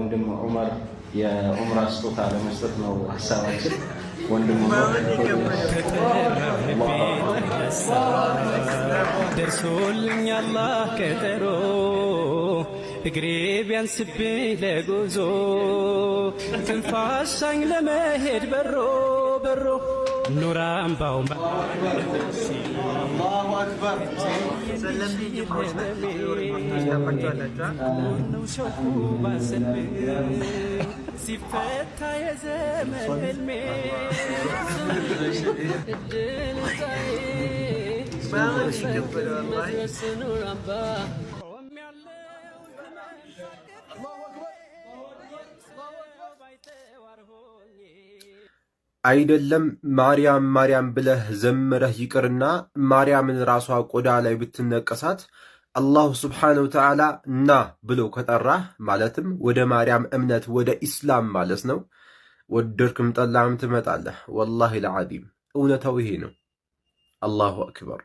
ለወንድም ዑመር የዑምራ ስጦታ ለመስጠት ነው ሀሳባችን። ወንድም ዑመር ደርሶልኝ አላህ ቀጠሮ፣ እግሬ ቢያንስብኝ ለጉዞ፣ ትንፋሻኝ ለመሄድ በሮ በሮ ኑር አምባው። አላሁ አክበር። ሰለምቴ ጅማዎች ናቸው። ታውቋቸዋላችሁ። ነው ሸውቁ ባሰብኝ ሲፈታ የዘመን ህልሜ እድል በአመት ይከበለው ወላሂ። መድረስ ኑር አምባ አይደለም ማርያም ማርያም ብለህ ዘምረህ ይቅርና ማርያምን ራሷ ቆዳ ላይ ብትነቀሳት አላሁ ስብሓነሁ ወተዓላ ና ብሎ ከጠራህ፣ ማለትም ወደ ማርያም እምነት፣ ወደ ኢስላም ማለት ነው። ወደድክም ጠላህም ትመጣለህ። ወላሂ ልዓዚም እውነታው ይሄ ነው። አላሁ አክበር።